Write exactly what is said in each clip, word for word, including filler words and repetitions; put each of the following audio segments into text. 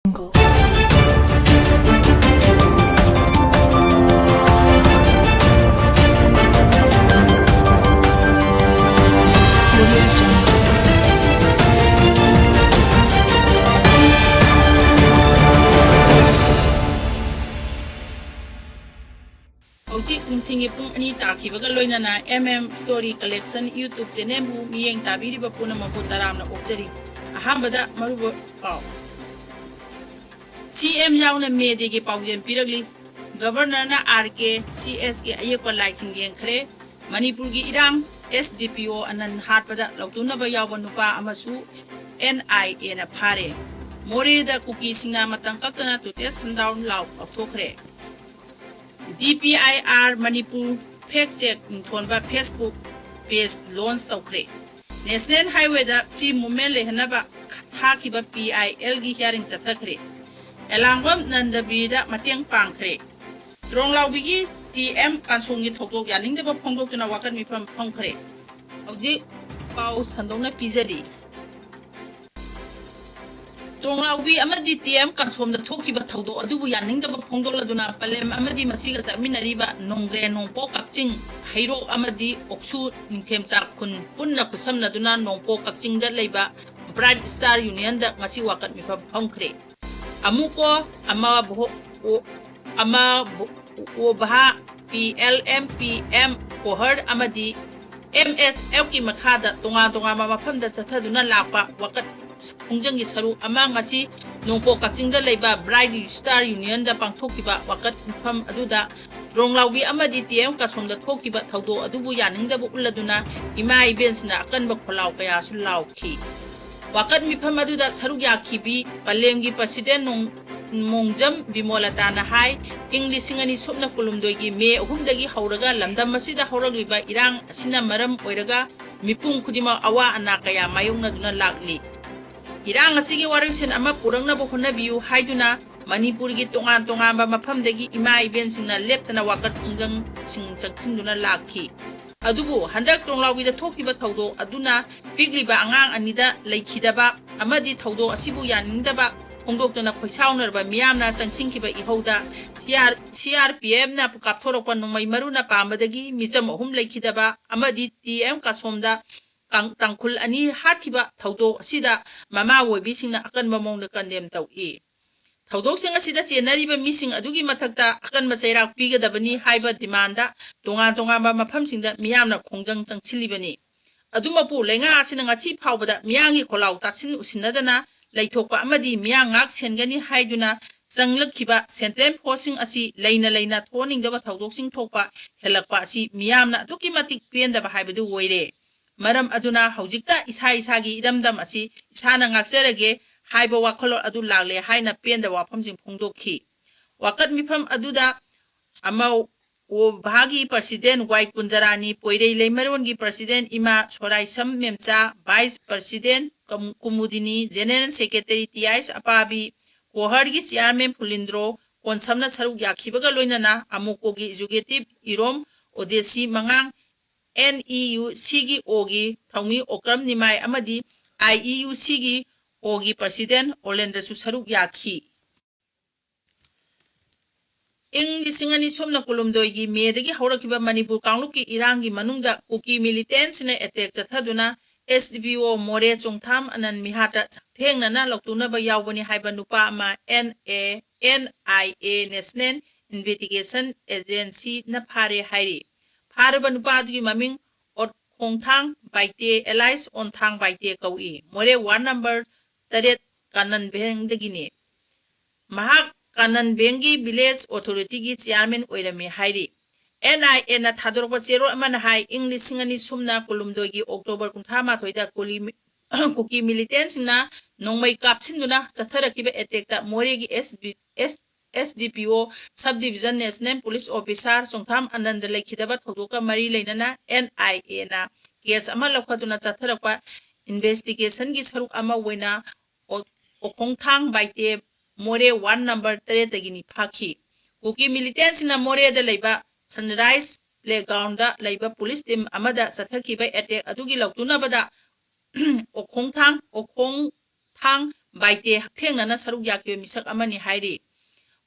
ꯍꯧꯖꯤꯛ ꯅꯨꯡꯊꯤꯜꯒꯤ ꯄꯨꯡ ꯑꯅꯤ ꯇꯥꯈꯤꯕꯒ ꯂꯣꯏꯅꯅ M M Story Collection YouTube channelꯕꯨ ꯃꯤꯠꯌꯦꯡ ꯇꯥꯕꯤꯔꯤꯕ ꯄꯨꯝꯅꯃꯛꯄꯨ ꯇꯔꯥꯝꯅ ꯑꯣꯛꯆꯔꯤ꯫ ꯑꯍꯥꯟꯕꯗ ꯃꯔꯨꯑꯣꯏꯕ ꯄꯥꯎ꯫ C M ꯌꯥꯎꯅ ꯃꯦ ꯗꯦꯒꯤ ꯄꯥꯎꯖꯦꯜ ꯄꯤꯔꯛꯂꯤ꯫ Governorꯅ R K C Sꯒꯤ ꯑꯌꯦꯛꯄ ꯂꯥꯏꯁꯤꯡ ꯌꯦꯡꯈ꯭ꯔꯦ꯫ ꯃꯅꯤꯄꯨꯔꯒꯤ ꯏꯔꯥꯡ, S D P O ꯑꯅꯟ ꯍꯥꯠꯄꯗ ꯂꯧꯇꯨꯅꯕ ꯌꯥꯎꯕ ꯅꯨꯄꯥ ꯑꯃꯁꯨ N I Aꯅ ꯐꯥꯔꯦ꯫ ꯃꯣꯔꯦꯗ ꯀꯨꯀꯤꯁꯤꯡꯅ ꯃꯇꯝ ꯀꯛꯇꯅ total shutdown ꯂꯥꯎ ꯂꯥꯎꯊꯣꯛꯈ꯭ꯔꯦ꯫ D P I R Manipur fact check ꯃꯤꯡꯊꯣꯟꯕ Facebook page launch ꯇꯧꯈ꯭ꯔꯦ꯫ National Highwayꯗ free movement ꯂꯩꯍꯟꯅꯕ ꯊꯥꯈꯤꯕ P I Lꯒꯤ hearing ꯆꯠꯊꯈ꯭ꯔꯦ꯫ ꯑꯦꯂꯥꯡꯕꯝ ꯅꯟꯗꯕꯤꯔꯗ ꯃꯇꯦꯡ ꯄꯥꯡꯈ꯭ꯔꯦ꯫ ꯇ꯭ꯔꯣꯡꯂꯥꯎꯕꯤꯒꯤ T M ꯀꯥꯟꯁꯣꯡꯒꯤ ꯊꯧꯗꯣꯛ ꯌꯥꯅꯤꯡꯗꯕ ꯐꯣꯡꯗꯣꯛꯇꯨꯅ ꯋꯥꯀꯠ ꯃꯤꯐꯝ ꯐꯝꯈ꯭ꯔꯦ꯫ ꯍꯧꯖꯤꯛ ꯄꯥꯎ ꯁꯟꯗꯣꯛꯅ ꯄꯤꯖꯔꯤ꯫ ꯇ꯭ꯔꯣꯡꯂꯥꯎꯕꯤ ꯑꯃꯗꯤ T M ꯀꯥꯟꯁꯣꯝꯗ ꯊꯣꯛꯈꯤꯕ ꯊꯧꯗꯣꯛ ꯑꯗꯨꯕꯨ ꯌꯥꯅꯤꯡꯗꯕ ꯐꯣꯡꯗꯣꯛꯂꯗꯨꯅ ꯄꯂꯦꯝ ꯑꯃꯗꯤ ꯃꯁꯤꯒ ꯆꯠꯃꯤꯟꯅꯔꯤꯕ ꯅꯣꯡꯒ꯭ꯔꯦ, ꯅꯣꯡꯄꯣꯛ ꯀꯛꯆꯤꯡ, ꯍꯩꯔꯣꯛ ꯑꯃꯗꯤ ꯑꯣꯛꯁꯨ ꯅꯤꯡꯊꯦꯝꯆꯥ ꯈꯨꯟ ꯄꯨꯟꯅ ꯈꯨꯠꯁꯝꯅꯗꯨꯅ ꯅꯣꯡꯄꯣꯛ ꯀꯛꯆꯤꯡꯗ ꯂꯩꯕ Bright Star Unionꯗ ꯉꯁꯤ ꯋꯥꯀꯠ ꯃꯤꯐꯝ ꯐꯝꯈ꯭ꯔꯦ꯫ ꯑꯃꯨꯀꯣ, ꯑꯃꯕꯣ-, ꯑꯣ-, ꯑꯃꯕꯣ-, ꯑꯣꯚꯥ, P L M P M ꯀꯣꯍꯔ ꯑꯃꯗꯤ M S Fꯀꯤ ꯃꯈꯥꯗ ꯇꯣꯉꯥꯟ ꯇꯣꯉꯥꯟꯕ ꯃꯐꯝꯗ ꯆꯠꯊꯗꯨꯅ ꯂꯥꯛꯄ ꯋꯥꯀꯠ ꯈꯣꯡꯖꯪꯒꯤ ꯁꯔꯨꯛ ꯑꯃ ꯉꯁꯤ ꯅꯣꯡꯄꯣꯛ ꯀꯛꯆꯤꯡꯗ ꯂꯩꯕ Bright Star Unionꯗ ꯄꯥꯡꯊꯣꯛꯈꯤꯕ ꯋꯥꯀꯠ ꯃꯤꯐꯝ ꯑꯗꯨꯗ ꯇ꯭ꯔꯣꯡꯂꯥꯎꯕꯤ ꯑꯃꯗꯤ T M ꯀꯥꯟꯁꯣꯝꯗ ꯊꯣꯛꯈꯤꯕ ꯊꯧꯗꯣꯛ ꯑꯗꯨꯕꯨ ꯌꯥꯅꯤꯡꯗꯕ ꯎꯠꯂꯗꯨꯅ ꯏꯃꯥ ꯏꯕꯦꯟꯁꯤꯡꯅ ꯑꯀꯟꯕ ꯈꯣꯜꯂꯥꯎ ꯀꯌꯥꯁꯨ ꯂꯥꯎꯈꯤ꯫ ꯋꯥꯀꯠ ꯃꯤꯐꯝ ꯑꯗꯨꯗ ꯁꯔꯨꯛ ꯌꯥꯈꯤꯕꯤ ꯄꯂꯦꯝꯒꯤ president ꯅꯣꯡ-, ꯃꯣꯡꯖꯝ ꯕꯤꯃꯣꯂꯇꯥꯅ ꯍꯥꯏ, ꯏꯪ ꯂꯤꯁꯤꯡ ꯑꯅꯤ ꯁꯨꯞꯅ ꯀꯨꯟꯍꯨꯝꯗꯣꯏꯒꯤ ꯃꯦ ꯑꯍꯨꯝꯗꯒꯤ ꯍꯧꯔꯒ ꯂꯝꯗꯝ ꯑꯁꯤꯗ ꯍꯧꯔꯛꯂꯤꯕ ꯏꯔꯥꯡ ꯑꯁꯤꯅ ꯃꯔꯝ ꯑꯣꯏꯔꯒ ꯃꯤꯄꯨꯝ ꯈꯨꯗꯤꯡꯃꯛ ꯑꯋꯥ ꯑꯅꯥ ꯀꯌꯥ ꯃꯥꯌꯣꯛꯅꯗꯨꯅ ꯂꯥꯛꯂꯤ꯫ ꯏꯔꯥꯡ ꯑꯁꯤꯒꯤ ꯋꯥꯔꯣꯏꯁꯤꯟ ꯑꯃ ꯄꯨꯔꯛꯅꯕ ꯍꯣꯠꯅꯕꯤꯌꯨ ꯍꯥꯏꯗꯨꯅ ꯃꯅꯤꯄꯨꯔꯒꯤ ꯇꯣꯉꯥꯟ ꯇꯣꯉꯥꯟꯕ ꯃꯐꯝꯗꯒꯤ ꯏꯃꯥ ꯏꯕꯦꯟꯁꯤꯡꯅ ꯂꯦꯞꯇꯅ ꯋꯥꯀꯠ ꯈꯣꯡꯖꯪꯁꯤꯡ ꯆꯪꯁꯤꯟꯗꯨꯅ ꯂꯥꯛꯈꯤ꯫ ꯑꯗꯨꯕꯨ ꯍꯟꯗꯛ ꯇ꯭ꯔꯣꯡꯂꯥꯎꯕꯤꯗ ꯊꯣꯛꯈꯤꯕ ꯊꯧꯗꯣꯛ ꯑꯗꯨꯅ ꯄꯤꯛꯂꯤꯕ ꯑꯉꯥꯡ ꯑꯅꯤꯗ ꯂꯩꯈꯤꯗꯕ ꯑꯃꯗꯤ ꯊꯧꯗꯣꯛ ꯑꯁꯤꯕꯨ ꯌꯥꯅꯤꯡꯗꯕ ꯐꯣꯡꯗꯣꯛꯇꯨꯅ ꯈꯣꯏꯁꯥꯎꯅꯔꯕ ꯃꯤꯌꯥꯝꯅ ꯆꯪꯁꯤꯟꯈꯤꯕ ꯏꯍꯧꯗ C R, C R P ꯑꯦꯐꯅ ꯀꯥꯞꯊꯣꯔꯛꯄ ꯅꯣꯡꯃꯩ ꯃꯔꯨꯅ ꯄꯥꯟꯕꯗꯒꯤ ꯃꯤꯆꯝ ꯑꯍꯨꯝ ꯂꯩꯈꯤꯗꯕ ꯑꯃꯗꯤ ꯇꯤ ꯑꯦꯝ ꯀꯥꯁꯣꯝꯗ ꯀꯥꯡ-, ꯇꯥꯡꯈꯨꯜ ꯑꯅꯤ ꯍꯥꯠꯈꯤꯕ ꯊꯧꯗꯣꯛ ꯑꯁꯤꯗ ꯃꯃꯥ ꯑꯣꯏꯕꯤꯁꯤꯡꯅ ꯑꯀꯟꯕ ꯃꯑꯣꯡꯗ ꯀꯟꯗꯦꯝ ꯇꯧꯏ꯫ ꯊꯧꯗꯣꯛꯁꯤꯡ ꯑꯁꯤꯗ ꯆꯦꯟꯅꯔꯤꯕ ꯃꯤꯁꯤꯡ ꯑꯗꯨꯒꯤ ꯃꯊꯛꯇ ꯑꯀꯟꯕ ꯆꯩꯔꯥꯛ ꯄꯤꯒꯗꯕꯅꯤ ꯍꯥꯏꯕ ꯗꯤꯃꯥꯟꯗ ꯇꯣꯉꯥꯟ ꯇꯣꯉꯥꯟꯕ ꯃꯐꯝꯁꯤꯡꯗ ꯃꯤꯌꯥꯝꯅ ꯈꯣꯡꯖꯪ ꯆꯪꯁꯤꯜꯂꯤꯕꯅꯤ꯫ ꯑꯗꯨꯃꯛꯄꯨ ꯂꯩꯉꯥꯛ ꯑꯁꯤꯅ ꯉꯁꯤ ꯐꯥꯎꯕꯗ ꯃꯤꯌꯥꯝꯒꯤ ꯈꯣꯜꯂꯥꯎ ꯇꯥꯁꯤꯟ ꯎꯁꯤꯟꯅꯗꯅ ꯂꯩꯊꯣꯛꯄ ꯑꯃꯗꯤ ꯃꯤꯌꯥꯝ ꯉꯥꯛ ꯁꯦꯟꯒꯅꯤ ꯍꯥꯏꯗꯨꯅ ꯆꯪꯂꯛꯈꯤꯕ ꯁꯦꯟꯇ꯭ꯔꯦꯜ ꯐꯣꯔꯁꯁꯤꯡ ꯑꯁꯤ ꯂꯩꯅ ꯂꯩꯅ ꯊꯣꯛꯍꯟꯅꯤꯡꯗꯕ ꯊꯧꯗꯣꯛꯁꯤꯡ ꯊꯣꯛꯄ ꯍꯦꯜꯂꯛꯄ ꯑꯁꯤ ꯃꯤꯌꯥꯝꯅ ꯑꯗꯨꯛꯀꯤ ꯃꯇꯤꯛ ꯄꯦꯟꯗꯕ ꯍꯥꯏꯕꯗꯨ ꯑꯣꯏꯔꯦ꯫ ꯃꯔꯝ ꯑꯗꯨꯅ ꯍꯧꯖꯤꯛꯇ ꯏꯁꯥ ꯏꯁꯥꯒꯤ ꯏꯔꯝꯗꯝ ꯑꯁꯤ ꯏꯁꯥꯅ ꯉꯥꯛꯆꯔꯒꯦ ꯍꯥꯏꯕ ꯋꯥꯈꯜꯂꯣꯟ ꯑꯗꯨ ꯂꯥꯛꯂꯦ ꯍꯥꯏꯅ ꯄꯦꯟꯗꯕ ꯋꯥꯐꯝꯁꯤꯡ ꯐꯣꯡꯗꯣꯛꯈꯤ꯫ ꯋꯥꯀꯠ ꯃꯤꯐꯝ ꯑꯗꯨꯗ ꯑꯃ ꯑꯣꯚꯥꯒꯤ ꯄ꯭ꯔꯁꯤꯗꯦꯟ ꯋꯥꯏ ꯀꯨꯟꯖꯔꯥꯅꯤ, ꯄꯣꯏꯔꯩ ꯂꯩꯃꯔꯣꯟꯒꯤ ꯄ꯭ꯔꯁꯤꯗꯦꯟ ꯏꯃꯥ ꯁꯣꯔꯥꯏꯁꯝ ꯃꯦꯝꯆꯥ, ꯚꯥꯏꯁ ꯄ꯭ꯔꯁꯤꯗꯦꯟ ꯀꯝ-, ꯀꯨꯃꯨꯗꯤꯅꯤ, ꯖꯦꯅꯦꯔꯦꯜ ꯁꯦꯀ꯭ꯔꯦꯇꯔꯤ ꯇꯤ ꯑꯥꯏꯁ ꯑꯄꯥꯕꯤ, ꯀꯣꯍꯔꯒꯤ ꯆꯤꯌꯥꯔꯃꯦꯟ ꯐꯨꯂꯤꯟꯗ꯭ꯔꯣ ꯀꯣꯟꯁꯝꯅ ꯁꯔꯨꯛ ꯌꯥꯈꯤꯕꯒ ꯂꯣꯏꯅꯅ ꯑꯃꯨꯀꯣꯒꯤ ꯑꯦꯛꯖꯤꯀ꯭ꯌꯨꯇꯤꯚ ꯏꯔꯣꯝ ꯑꯣꯗꯦꯁꯤ ꯃꯉꯥꯡ, ꯑꯦꯟ ꯏ ꯌꯨ ꯁꯤꯒꯤ ꯑꯣꯒꯤ ꯊꯧꯃꯤ ꯑꯣꯀ꯭ꯔꯝ ꯅꯤꯃꯥꯏ ꯑꯃꯗꯤ ꯑꯥꯏ ꯏ ꯌꯨ ꯁꯤꯒꯤ ꯑꯣꯒꯤ ꯄ꯭ꯔꯁꯤꯗꯦꯟ ꯑꯣꯂꯦꯟꯗ꯭ꯔꯁꯨ ꯁꯔꯨꯛ ꯌꯥꯈꯤ꯫ ꯏꯪ ꯂꯤꯁꯤꯡ ꯑꯅꯤ ꯁꯨꯞꯅ ꯀꯨꯟꯍꯨꯝꯗꯣꯏꯒꯤ ꯃꯦꯗꯒꯤ ꯍꯧꯔꯛꯈꯤꯕ ꯃꯅꯤꯄꯨꯔ ꯀꯥꯡꯂꯨꯞꯀꯤ ꯏꯔꯥꯡꯒꯤ ꯃꯅꯨꯡꯗ ꯀꯨꯀꯤ ꯃꯤꯂꯤꯇꯦꯟꯁꯤꯡꯅ ꯑꯦꯇꯦꯛ ꯆꯠꯊꯗꯨꯅ ꯑꯦꯁ ꯗꯤ ꯄꯤ ꯑꯣ ꯃꯣꯔꯦ ꯆꯣꯡꯊꯥꯝ ꯑꯅꯟ ꯃꯤꯍꯥꯠꯇ ꯊꯦꯡꯅꯅ ꯂꯧꯊꯣꯛꯅꯕ ꯌꯥꯎꯕꯅꯤ ꯍꯥꯏꯕ ꯅꯨꯄꯥ ꯑꯃ N A, N I A, national investigation ꯑꯦꯖꯦꯟꯁꯤꯅ ꯐꯥꯔꯦ ꯍꯥꯏꯔꯤ꯫ ꯐꯥꯔꯕ ꯅꯨꯄꯥ ꯑꯗꯨꯒꯤ ꯃꯃꯤꯡ ꯑꯣꯠꯈꯣꯡꯊꯥꯡ ꯕꯥꯏꯇꯦ, ꯑꯦꯂꯥꯏꯁ ꯑꯣꯟꯊꯥꯡ ꯕꯥꯏꯇꯦ ꯀꯧꯏ꯫ ꯃꯣꯔꯦ ꯋꯥꯔꯗ ꯅꯝꯕꯔ ꯇꯔꯦꯠ ꯀꯥꯅꯟ ꯚꯦꯡꯗꯒꯤꯅꯤ꯫ ꯃꯍꯥꯛ ꯀꯥꯅꯟ ꯚꯦꯡꯒꯤ ꯚꯤꯂꯦꯖ ꯑꯣꯊꯣꯔꯤꯇꯤꯒꯤ ꯆꯤꯌꯥꯔꯃꯦꯟ ꯑꯣꯏꯔꯝꯃꯤ ꯍꯥꯏꯔꯤ꯫ ꯑꯦꯟ ꯑꯥꯏ ꯑꯦꯅ ꯊꯥꯗꯣꯔꯛꯄ ꯆꯦꯔꯣꯜ ꯑꯃꯅ ꯍꯥꯏ, ꯏꯪ ꯂꯤꯁꯤꯡ ꯑꯅꯤ ꯁꯨꯞꯅ ꯀꯨꯟꯍꯨꯝꯗꯣꯏꯒꯤ ꯑꯣꯛꯇꯣꯕꯔ ꯀꯨꯟꯊ꯭ꯔꯥ ꯃꯥꯊꯣꯏꯗ ꯀꯨꯂꯤ-, ꯀꯨꯀꯤ ꯃꯤꯂꯤꯇꯦꯟꯁꯤꯡꯅ ꯅꯣꯡꯃꯩ ꯀꯥꯞꯁꯤꯟꯗꯨꯅ ꯆꯠꯊꯔꯛꯈꯤꯕ ꯑꯦꯇꯦꯛꯇ ꯃꯣꯔꯦꯒꯤ ꯑꯦꯁ ꯕꯤ, ꯑꯦꯁ, ꯑꯦꯁ D P O sub division national police officer Chongtham ꯑꯅꯟꯗ ꯂꯩꯈꯤꯗꯕ ꯊꯧꯗꯣꯛꯀ ꯃꯔꯤ ꯂꯩꯅꯅ ꯑꯦꯟ ꯑꯥꯏ ꯑꯦꯅ ꯀꯦꯁ ꯑꯃ ꯂꯧꯈꯠꯇꯨꯅ ꯆꯠꯊꯔꯛꯄ ꯏꯟꯚꯦꯁꯇꯤꯒꯦꯁꯟꯒꯤ ꯁꯔꯨꯛ ꯑꯃ ꯑꯣꯏꯅ ꯑꯣ-, ꯑꯣꯈꯣꯡꯊꯥꯡ ꯕꯥꯏꯇꯦ ꯃꯣꯔꯦ ꯋꯥꯔꯗ ꯅꯝꯕꯔ ꯇꯔꯦꯠꯇꯒꯤꯅꯤ ꯐꯥꯈꯤ꯫ ꯀꯨꯀꯤ ꯃꯤꯂꯤꯇꯦꯟꯁꯤꯡꯅ ꯃꯣꯔꯦꯗ ꯂꯩꯕ ꯁꯟꯔꯥꯏꯁ ꯄ꯭ꯂꯦꯒ꯭ꯔꯥꯎꯟꯗ ꯂꯩꯕ ꯄꯨꯂꯤꯁ ꯇꯤꯝ ꯑꯃꯗ ꯆꯠꯊꯈꯤꯕ ꯑꯦꯇꯦꯛ ꯑꯗꯨꯒꯤ ꯂꯧꯇꯨꯅꯕꯗ ꯑꯣꯈꯣꯡꯊꯥꯡ, ꯑꯣꯈꯣꯡꯊꯥꯡ ꯕꯥꯏꯇꯦ ꯍꯛꯊꯦꯡꯅꯅ ꯁꯔꯨꯛ ꯌꯥꯈꯤꯕ ꯃꯤꯁꯛ ꯑꯃꯅꯤ ꯍꯥꯏꯔꯤ꯫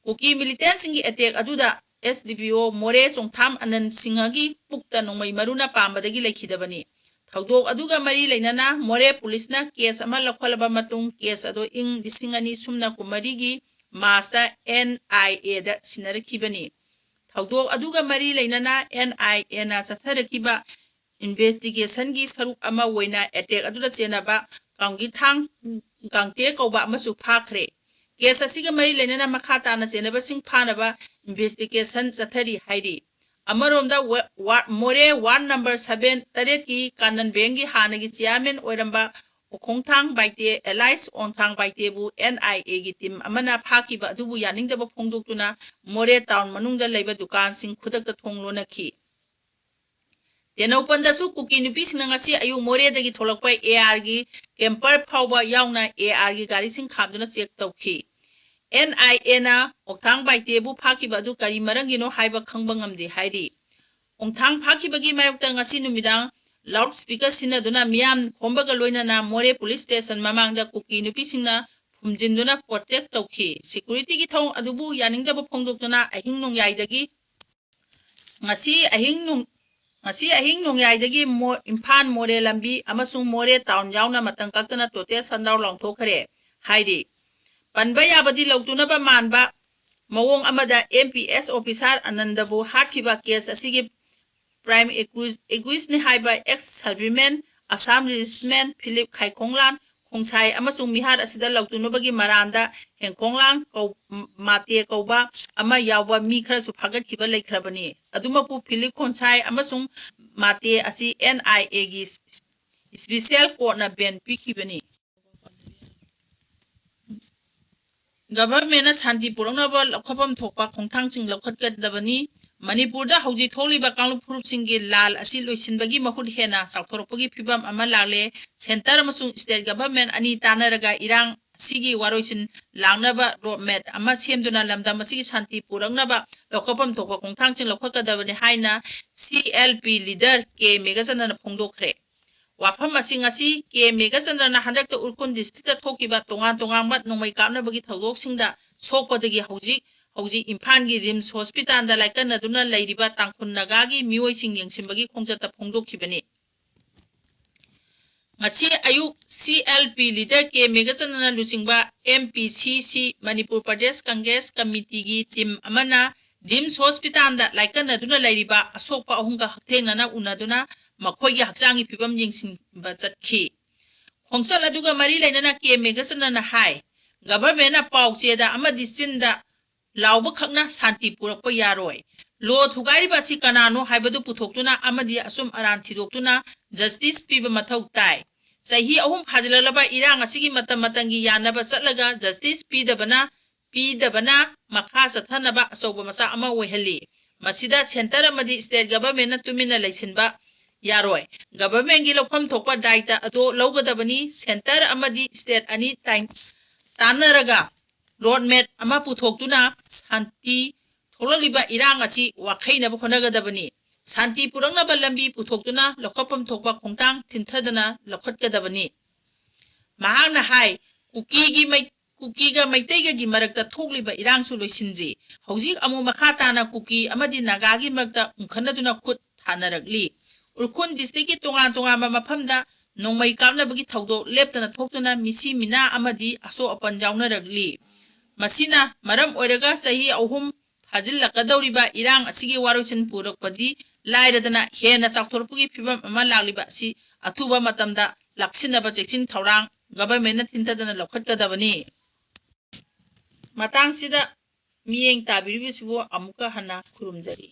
ꯀꯨꯀꯤ ꯃꯤꯂꯤꯇꯦꯟꯁꯤꯡꯒꯤ ꯑꯦꯇꯦꯛ ꯑꯗꯨꯗ ꯑꯦꯁ ꯗꯤ ꯄꯤ ꯑꯣ ꯃꯣꯔꯦ ꯆꯣꯡꯊꯥꯝ ꯑꯅꯟ ꯁꯤꯡꯍꯒꯤ ꯄꯨꯛꯇ ꯅꯣꯡꯃꯩ ꯃꯔꯨꯅ ꯄꯥꯟꯕꯗꯒꯤ ꯂꯩꯈꯤꯗꯕꯅꯤ꯫ ꯊꯧꯗꯣꯛ ꯑꯗꯨꯒ ꯃꯔꯤ ꯂꯩꯅꯅ ꯃꯣꯔꯦ ꯄꯨꯂꯤꯁꯅ ꯀꯦꯁ ꯑꯃ ꯂꯧꯈꯠꯂꯕ ꯃꯇꯨꯡ ꯀꯦꯁ ꯑꯗꯨ ꯏꯪ ꯂꯤꯁꯤꯡ ꯑꯅꯤ ꯁꯨꯞꯅ ꯀꯨꯟꯃꯔꯤꯒꯤ ꯃꯥꯔꯆꯇ ꯑꯦꯟ ꯑꯥꯏ ꯑꯦꯗ ꯁꯤꯟꯅꯔꯛꯈꯤꯕꯅꯤ꯫ ꯊꯧꯗꯣꯛ ꯑꯗꯨꯒ ꯃꯔꯤ ꯂꯩꯅꯅ ꯑꯦꯟ ꯑꯥꯏ ꯑꯦꯅ ꯆꯠꯊꯔꯛꯈꯤꯕ ꯏꯟꯚꯦꯁꯇꯤꯒꯦꯁꯟꯒꯤ ꯁꯔꯨꯛ ꯑꯃ ꯑꯣꯏꯅ ꯑꯦꯇꯦꯛ ꯑꯗꯨꯗ ꯆꯦꯟꯅꯕ ꯀꯥꯡꯒꯤꯊꯥꯡ ꯀꯥꯡꯇꯦ ꯀꯧꯕ ꯑꯃꯁꯨ ꯐꯥꯈ꯭ꯔꯦ꯫ ꯀꯦꯁ ꯑꯁꯤꯒ ꯃꯔꯤ ꯂꯩꯅꯅ ꯃꯈꯥ ꯇꯥꯅ ꯆꯦꯟꯅꯕꯁꯤꯡ ꯐꯥꯅꯕ ꯏꯟꯚꯦꯁꯇꯤꯒꯦꯁꯟ ꯆꯠꯊꯔꯤ ꯍꯥꯏꯔꯤ꯫ ꯑꯃꯔꯣꯝꯗ ꯋ-, ꯋꯥ-, ꯃꯣꯔꯦ ꯋꯥꯔꯗ ꯅꯝꯕꯔ ꯁꯚꯦꯟ ꯇꯔꯦꯠꯀꯤ ꯀꯥꯅꯟ ꯕꯦꯡꯒꯤ ꯍꯥꯟꯅꯒꯤ ꯆꯤꯌꯥꯔꯃꯦꯟ ꯑꯣꯏꯔꯝꯕ ꯑꯣꯈꯣꯡꯊꯥꯡ ꯕꯥꯏꯇꯦ ꯑꯦꯂꯥꯏꯁ ꯑꯣꯡꯊꯥꯡ ꯕꯥꯏꯇꯦꯕꯨ ꯑꯦꯟ ꯑꯥꯏ ꯑꯦꯒꯤ ꯇꯤꯝ ꯑꯃꯅ ꯐꯥꯈꯤꯕ ꯑꯗꯨꯕꯨ ꯌꯥꯅꯤꯡꯗꯕ ꯐꯣꯡꯗꯣꯛꯇꯨꯅ ꯃꯣꯔꯦ ꯇꯥꯎꯟ ꯃꯅꯨꯡꯗ ꯂꯩꯕ ꯗꯨꯀꯥꯟꯁꯤꯡ ꯈꯨꯗꯛꯇ ꯊꯣꯡ ꯂꯣꯟꯅꯈꯤ꯫ ꯇꯦꯡꯅꯧꯄꯜꯗꯁꯨ ꯀꯨꯀꯤ ꯅꯨꯄꯤꯁꯤꯡꯅ ꯉꯁꯤ ꯑꯌꯨꯛ ꯃꯣꯔꯦꯗꯒꯤ ꯊꯣꯛꯂꯛꯄ ꯑꯦ ꯑꯥꯔꯒꯤ ꯀꯦꯝꯄꯔ ꯐꯥꯎꯕ ꯌꯥꯎꯅ ꯑꯦ ꯑꯥꯔꯒꯤ ꯒꯥꯔꯤꯁꯤꯡ ꯈꯥꯝꯗꯨꯅ ꯆꯦꯛ ꯇꯧꯈꯤ꯫ ꯑꯦꯟ ꯑꯥꯏ ꯑꯦꯅ ꯑꯣꯛꯊꯥꯡ ꯕꯥꯏꯇꯦꯕꯨ ꯐꯥꯈꯤꯕ ꯑꯗꯨ ꯀꯔꯤ ꯃꯔꯝꯒꯤꯅꯣ ꯍꯥꯏꯕ ꯈꯪꯕ ꯉꯝꯗꯦ ꯍꯥꯏꯔꯤ꯫ ꯑꯣꯛꯊꯥꯡ ꯐꯥꯈꯤꯕꯒꯤ ꯃꯥꯌꯣꯛꯇ ꯉꯁꯤ ꯅꯨꯃꯤꯗꯥꯡ ꯂꯥꯎꯗ ꯁ꯭ꯄꯤꯀꯔ ꯁꯤꯖꯤꯟꯅꯗꯨꯅ ꯃꯤꯌꯥꯝ ꯈꯣꯝꯕꯒ ꯂꯣꯏꯅꯅ ꯃꯣꯔꯦ ꯄꯨꯂꯤꯁ ꯁ꯭ꯇꯦꯁꯟ ꯃꯃꯥꯡꯗ ꯀꯨꯀꯤ ꯅꯨꯄꯤꯁꯤꯡꯅ ꯐꯨꯝꯖꯤꯟꯗꯨꯅ ꯄ꯭ꯔꯣꯇꯦꯁ ꯇꯧꯈꯤ꯫ ꯁꯦꯀ꯭ꯌꯨꯔꯤꯇꯤꯒꯤ ꯊꯧꯑꯣꯡ ꯑꯗꯨꯕꯨ ꯌꯥꯅꯤꯡꯗꯕ ꯐꯣꯡꯗꯣꯛꯇꯨꯅ ꯑꯍꯤꯡ ꯅꯣꯡꯌꯥꯏꯗꯒꯤ ꯉꯁꯤ ꯑꯍꯤꯡ ꯅꯣꯡ-, ꯉꯁꯤ ꯑꯍꯤꯡ ꯅꯣꯡꯌꯥꯏꯗꯒꯤ ꯃꯣ-, ꯏꯝꯐꯥꯜ ꯃꯣꯔꯦ ꯂꯝꯕꯤ ꯑꯃꯁꯨꯡ ꯃꯣꯔꯦ ꯇꯥꯎꯟ ꯌꯥꯎꯅ ꯃꯇꯝ ꯀꯛꯇꯅ ꯇꯣꯇꯦꯜ ꯁꯟꯗꯥꯎꯟ ꯂꯥꯎꯊꯣꯛꯈ꯭ꯔꯦ ꯍꯥꯏꯔꯤ꯫ ꯄꯟꯕ ꯌꯥꯕꯗꯤ ꯂꯧꯇꯨꯅꯕ ꯃꯥꯟꯕ ꯃꯑꯣꯡ ꯑꯃꯗ ꯑꯦꯝ ꯄꯤ ꯑꯦꯁ ꯑꯣꯐꯤꯁꯥꯔ ꯑꯅꯟꯗꯕꯨ ꯍꯥꯠꯈꯤꯕ ꯀꯦꯁ ꯑꯁꯤꯒꯤ ꯄ꯭ꯔꯥꯏꯝ ꯑꯦꯀ꯭ꯌꯨ-, ꯑꯦꯀ꯭ꯌꯨꯁꯅꯤ ꯍꯥꯏꯕ ex serviceman, Assam regiment Philip Khaikhonglan Khongsai ꯑꯃꯁꯨꯡ ꯃꯤꯍꯥꯠ ꯑꯁꯤꯗ ꯂꯧꯇꯨꯅꯕꯒꯤ ꯃꯔꯥꯟꯗ ꯍꯦꯡꯈꯣꯡꯂꯥꯡ ꯀꯧ-, ꯃꯥꯇꯦ ꯀꯧꯕ ꯑꯃ ꯌꯥꯎꯕ ꯃꯤ ꯈꯔꯁꯨ ꯐꯥꯒꯠꯈꯤꯕ ꯂꯩꯈ꯭ꯔꯕꯅꯤ꯫ ꯑꯗꯨꯃꯛꯄꯨ ꯐꯤꯂꯤꯞ ꯈꯣꯟꯁꯥꯏ ꯑꯃꯁꯨꯡ ꯃꯥꯇꯦ ꯑꯁꯤ ꯑꯦꯟ ꯑꯥꯏ ꯑꯦꯒꯤ ꯏꯁꯄꯤꯁꯦꯜ ꯀꯣꯔꯠꯅ ꯕꯦꯟ ꯄꯤꯈꯤꯕꯅꯤ꯫ ꯒꯚꯔꯟꯃꯦꯟꯅ ꯁꯥꯟꯇꯤ ꯄꯨꯔꯛꯅꯕ ꯂꯧꯈꯠꯐꯝ ꯊꯣꯛꯄ ꯈꯣꯡꯊꯥꯡꯁꯤꯡ ꯂꯧꯈꯠꯀꯗꯕꯅꯤ꯫ ꯃꯅꯤꯄꯨꯔꯗ ꯍꯧꯖꯤꯛ ꯊꯣꯛꯂꯤꯕ ꯀꯥꯡꯂꯨꯞ ꯐꯨꯔꯨꯞꯁꯤꯡꯒꯤ ꯂꯥꯜ ꯑꯁꯤ ꯂꯣꯏꯁꯤꯟꯕꯒꯤ ꯃꯍꯨꯠ ꯍꯦꯟꯅ ꯆꯥꯎꯊꯣꯔꯛꯄꯒꯤ ꯐꯤꯚꯝ ꯑꯃ ꯂꯥꯛꯂꯦ꯫ ꯁꯦꯟꯇꯔ ꯑꯃꯁꯨꯡ ꯁ꯭ꯇꯦꯠ ꯒꯚꯔꯟꯃꯦꯟ ꯑꯅꯤ ꯇꯥꯟꯅꯔꯒ ꯏꯔꯥꯡ ꯑꯁꯤꯒꯤ ꯋꯥꯔꯣꯏꯁꯤꯟ ꯂꯥꯛꯅꯕ ꯔꯣꯗꯃꯦꯞ ꯑꯃ ꯁꯦꯝꯗꯨꯅ ꯂꯝꯗꯝ ꯑꯁꯤꯒꯤ ꯁꯥꯟꯇꯤ ꯄꯨꯔꯛꯅꯕ ꯂꯧꯈꯠꯐꯝ ꯊꯣꯛꯄ ꯈꯣꯡꯊꯥꯡꯁꯤꯡ ꯂꯧꯈꯠꯀꯗꯕꯅꯤ ꯍꯥꯏꯅ ꯁꯤ ꯑꯦꯜ ꯄꯤ ꯂꯤꯗꯔ ꯀꯦ ꯃꯦꯘꯆꯟꯗ꯭ꯔꯅ ꯐꯣꯡꯗꯣꯛꯈ꯭ꯔꯦ꯫ ꯋꯥꯐꯝ ꯑꯁꯤ ꯉꯁꯤ ꯀꯦ ꯃꯦꯘꯆꯟꯗ꯭ꯔꯅ ꯍꯟꯗꯛꯇ ꯎꯈ꯭ꯔꯨꯜ ꯗꯤꯁꯇ꯭ꯔꯤꯛꯇ ꯊꯣꯛꯈꯤꯕ ꯇꯣꯉꯥꯟ ꯇꯣꯉꯥꯟꯕ ꯅꯣꯡꯃꯩ ꯀꯥꯞꯅꯕꯒꯤ ꯊꯧꯗꯣꯛꯁꯤꯡꯗ ꯁꯣꯛꯄꯗꯒꯤ ꯍꯧꯖꯤꯛ ꯍꯧꯖꯤꯛ ꯏꯝꯐꯥꯜꯒꯤ ꯔꯤꯝꯁ ꯍꯣꯁꯄꯤꯇꯥꯜꯗ ꯂꯥꯏꯀꯠꯅꯗꯨꯅ ꯂꯩꯔꯤꯕ ꯇꯥꯡꯈꯨꯜ ꯅꯥꯒꯥꯒꯤ ꯃꯤꯑꯣꯏꯁꯤꯡ ꯌꯦꯡꯁꯤꯟꯕꯒꯤ ꯈꯣꯡꯆꯠꯇ ꯐꯣꯡꯗꯣꯛꯈꯤꯕꯅꯤ꯫ ꯉꯁꯤ ꯑꯌꯨꯛ ꯁꯤ ꯑꯦꯜ ꯄꯤ ꯂꯤꯗꯔ ꯀꯦ ꯃꯦꯘꯆꯟꯗ꯭ꯔꯅ ꯂꯨꯆꯤꯡꯕ ꯑꯦꯝ ꯄꯤ ꯁꯤ ꯁꯤ ꯃꯅꯤꯄꯨꯔ ꯄ꯭ꯔꯗꯦꯁ ꯀꯪꯒ꯭ꯔꯦꯁ ꯀꯃꯤꯇꯤꯒꯤ ꯇꯤꯝ ꯑꯃꯅ ꯔꯤꯝꯁ ꯍꯣꯁꯄꯤꯇꯥꯜꯗ ꯂꯥꯏꯀꯠꯅꯗꯨꯅ ꯂꯩꯔꯤꯕ ꯑꯁꯣꯛꯄ ꯑꯍꯨꯝꯒ ꯍꯛꯊꯦꯡꯅꯅ ꯎꯅꯗꯨꯅ ꯃꯈꯣꯏꯒꯤ ꯍꯛꯆꯥꯡꯒꯤ ꯐꯤꯕꯝ ꯌꯦꯡꯁꯤꯟꯕ ꯆꯠꯈꯤ꯫ ꯈꯣꯡꯆꯠ ꯑꯗꯨꯒ ꯃꯔꯤ ꯂꯩꯅꯅ ꯀꯦ ꯃꯦꯘꯆꯟꯗ꯭ꯔꯅ ꯍꯥꯏ, ꯒꯚꯔꯟꯃꯦꯟꯠꯅ ꯄꯥꯎ ꯆꯦꯗ ꯑꯃꯗꯤ ꯆꯤꯟꯗ ꯂꯥꯎꯕ ꯈꯛꯅ ꯁꯥꯟꯇꯤ ꯄꯨꯔꯛꯄ ꯌꯥꯔꯣꯏ꯫ ꯂꯣ ꯊꯨꯒꯥꯏꯔꯤꯕ ꯑꯁꯤ ꯀꯅꯥꯅꯣ ꯍꯥꯏꯕꯗꯨ ꯄꯨꯊꯣꯛꯇꯨꯅ ꯑꯃꯗꯤ ꯑꯆꯨꯝ ꯑꯔꯥꯟ ꯊꯤꯗꯣꯛꯇꯨꯅ ꯖꯁꯇꯤꯁ ꯄꯤꯕ ꯃꯊꯧ ꯇꯥꯏ꯫ ꯆꯍꯤ ꯑꯍꯨꯝ ꯐꯥꯖꯤꯜꯂꯛꯂꯕ ꯏꯔꯥꯡ ꯑꯁꯤꯒꯤ ꯃꯇꯝ ꯃꯇꯝꯒꯤ ꯌꯥꯅꯕ ꯆꯠꯂꯒ ꯖꯁꯇꯤꯁ ꯄꯤꯗꯕꯅ ꯄꯤꯗꯕꯅ ꯃꯈꯥ ꯆꯠꯊꯅꯕ ꯑꯆꯧꯕ ꯃꯆꯥꯛ ꯑꯃ ꯑꯣꯏꯍꯜꯂꯤ꯫ ꯃꯁꯤꯗ ꯁꯦꯟꯇꯔ ꯑꯃꯗꯤ ꯁ꯭ꯇꯦꯠ ꯒꯚꯔꯟꯃꯦꯟꯠꯅ ꯇꯨꯃꯤꯟꯅ ꯂꯩꯁꯤꯟꯕ ꯌꯥꯔꯣꯏ꯫ ꯒꯚꯔꯟꯃꯦꯟꯠꯀꯤ ꯂꯧꯐꯝ ꯊꯣꯛꯄ ꯗꯥꯏꯇ ꯑꯗꯨ ꯂꯧꯒꯗꯕꯅꯤ꯫ ꯁꯦꯟꯇꯔ ꯑꯃꯗꯤ ꯁ꯭ꯇꯦꯠ ꯑꯅꯤ ꯇꯥꯏ-, ꯇꯥꯟꯅꯔꯒ ꯔꯣꯗ ꯃꯦꯞ ꯑꯃ ꯄꯨꯊꯣꯛꯇꯨꯅ ꯁꯥꯟꯇꯤ ꯊꯣꯛꯂꯛꯂꯤꯕ ꯏꯔꯥꯡ ꯑꯁꯤ ꯋꯥꯈꯩꯅꯕ ꯍꯣꯠꯅꯒꯗꯕꯅꯤ꯫ ꯁꯥꯟꯇꯤ ꯄꯨꯔꯛꯅꯕ ꯂꯝꯕꯤ ꯄꯨꯊꯣꯛꯇꯨꯅ ꯂꯧꯈꯠꯐꯝ ꯊꯣꯛꯄ ꯈꯣꯡꯊꯥꯡ ꯊꯤꯟꯊꯗꯅ ꯂꯧꯈꯠꯀꯗꯕꯅꯤ꯫ ꯃꯍꯥꯛꯅ ꯍꯥꯏ, ꯀꯨꯀꯤꯒꯤ ꯃꯩ-, ꯀꯨꯀꯤꯒ ꯃꯩꯇꯩꯒꯒꯤ ꯃꯔꯛꯇ ꯊꯣꯛꯂꯤꯕ ꯏꯔꯥꯡꯁꯨ ꯂꯣꯏꯁꯤꯟꯗ꯭ꯔꯤ꯫ ꯍꯧꯖꯤꯛ ꯑꯃꯨꯛ ꯃꯈꯥ ꯇꯥꯅ ꯀꯨꯀꯤ ꯑꯃꯗꯤ ꯅꯥꯒꯥꯒꯤ ꯃꯔꯛꯇ ꯎꯪꯈꯠꯅꯗꯨꯅ ꯈꯨꯠ ꯊꯥꯅꯔꯛꯂꯤ꯫ ꯎꯈ꯭ꯔꯨꯜ ꯗꯤꯁꯇ꯭ꯔꯤꯛꯀꯤ ꯇꯣꯉꯥꯟ ꯇꯣꯉꯥꯟꯕ ꯃꯐꯝꯗ ꯅꯣꯡꯃꯩ ꯀꯥꯞꯅꯕꯒꯤ ꯊꯧꯗꯣꯛ ꯂꯦꯞꯇꯅ ꯊꯣꯛꯇꯨꯅ ꯃꯤꯁꯤ ꯃꯤꯅꯥ ꯑꯃꯗꯤ ꯑꯁꯣꯛ ꯑꯄꯟ ꯌꯥꯎꯅꯔꯛꯂꯤ꯫ ꯃꯁꯤꯅ ꯃꯔꯝ ꯑꯣꯏꯔꯒ ꯆꯍꯤ ꯑꯍꯨꯝ ꯐꯥꯖꯤꯜꯂꯛꯀꯗꯧꯔꯤꯕ ꯏꯔꯥꯡ ꯑꯁꯤꯒꯤ ꯋꯥꯔꯣꯏꯁꯤꯟ ꯄꯨꯔꯛꯄꯗꯤ ꯂꯥꯏꯔꯗꯅ ꯍꯦꯟꯅ ꯆꯥꯎꯊꯣꯔꯛꯄꯒꯤ ꯐꯤꯕꯝ ꯑꯃ ꯂꯥꯛꯂꯤꯕ ꯑꯁꯤ ꯑꯊꯨꯕ ꯃꯇꯝꯗ ꯂꯥꯛꯁꯤꯟꯅꯕ ꯆꯦꯛꯁꯤꯟ ꯊꯧꯔꯥꯡ ꯒꯚꯔꯟꯃꯦꯟꯠꯅ ꯊꯤꯟꯊꯗꯅ ꯂꯧꯈꯠꯀꯗꯕꯅꯤ꯫ ꯃꯇꯥꯡꯁꯤꯗ ꯃꯤꯠꯌꯦꯡ ꯇꯥꯕꯤꯔꯤꯕꯁꯤꯕꯨ ꯑꯃꯨꯛꯀ ꯍꯟꯅ ꯈꯨꯔꯨꯝꯖꯔꯤ꯫